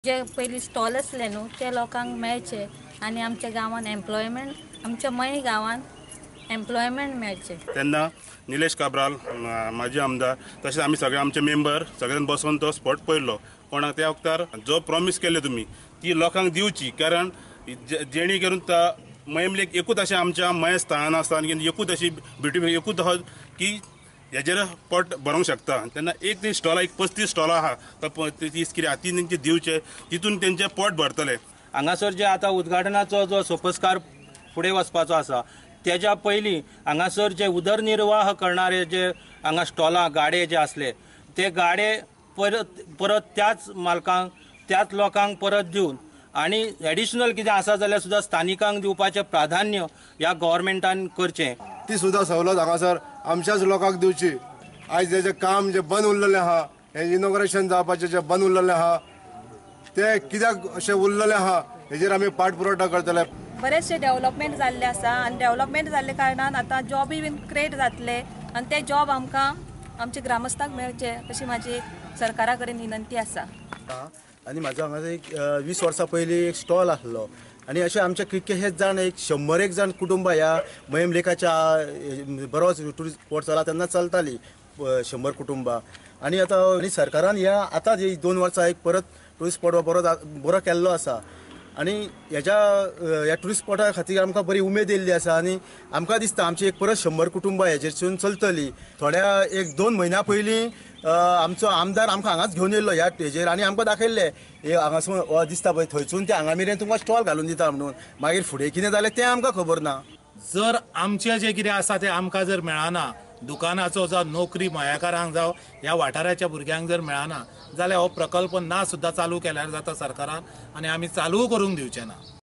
जे पयलीं स्टॉल आसले न्हू ते लोकांक मेळचे आनी आमच्या गांवान एम्प्लॉयमेंट, आमच्या मये गांवान एम्प्लॉयमेंट मेळचें. तेन्ना निलेश काब्राल माजी आमदार तशेंच आमी सगळे आमचे मेंबर सगळ्यांनी बसून तो स्पॉट पळयलो. कोणाक त्या वखतार जो प्रॉमीस केल्ले तुमी ती लोकांक दिवची, कारण जेणे करून मयेम लेक एकूच अशें आमच्या मये स्थान आसता आनी एकूच अशी ब्युटिफूल एकूच आहा की हेजेर पोट भरोंक शकता. तेन्ना एक ती स्टॉलां एक 35 स्टॉलां आहा, 30 कितें आहा ती तेंचे दिवचे, तितून तेंचें पोट भरतलें. हांगासर जे आतां उद्घाटनाचो जो सोपस्कार फुडें वचपाचो आसा तेज्या पयलीं हांगासर जे उदरनिर्वाह करणारे जे हांगा स्टॉलां गाडे जे आसले ते गाडे परत परत त्याच मालकांक त्याच लोकांक परत दिवन आनी एडिशनल कितें आसा जाल्यार सुद्दां स्थानिकांक दिवपाचें प्राधान्य ह्या गव्हर्मेंटान करचें. ती सुद्दां सवलत हांगासर आमच्याच लोकांक दिवची. आयज जें काम जें बंद उरलेलें आहा, हें इनॉग्रेशन जावपाचें जें बंद उरलेलें आहा तें कित्याक अशें उरलेलें आहा हेजेर आमी पाठपुरवठा करतले. बरेचशे डेव्हलपमेंट जाल्ले आसा आनी डेव्हलपमेंट जाल्ले कारणान आतां जॉबूय बीन क्रिएट जातले आनी ते जॉब आमकां आमच्या ग्रामस्थांक मेळचे अशी म्हाजी सरकारा कडेन विनंती आसा. आनी म्हाजो हांगा एक 20 वर्सां पयलीं एक स्टॉल आसलो आनी अशें आमच्या कितकेशेच जाण एक 100 जाण कुटुंबां ह्या मयेम लेकाच्या बरोच ट्युरिस्ट स्पॉट चला तेन्ना चलताली 100 कुटुंबां. आनी आतां आनी सरकारान ह्या आतां 2 वर्सां एक परत ट्युरिस्ट स्पॉट बरो बरो केल्लो आसा आनी हेज्या ह्या ट्युरिस्ट स्पॉटा खातीर आमकां बरी उमेद येयल्ली आसा आनी आमकां दिसता आमची एक परत 100 कुटुंबां हेजेरसून चलतली. थोड्या 1-2 म्हयन्या पयलीं आमचो आमदार आमकां हांगाच घेवन येयल्लो ह्या हेजेर आनी आमकां दाखयल्लें हे हांगासून दिसता पळय थंयसून ते हांगा मेरेन तुमकां स्टॉल घालून दिता म्हणून. मागीर फुडें कितें जालें तें आमकां खबर ना. जर आमचें जें कितें आसा तें आमकां जर मेळना, दुकानाचो जावं नोकरी मयेकारांक जावं ह्या वाठाराच्या भुरग्यांक जर मेळना जाल्यार हो प्रकल्प ना सुद्दां चालू केल्यार जाता सरकारान आनी आमी चालू करूंक दिवचे ना.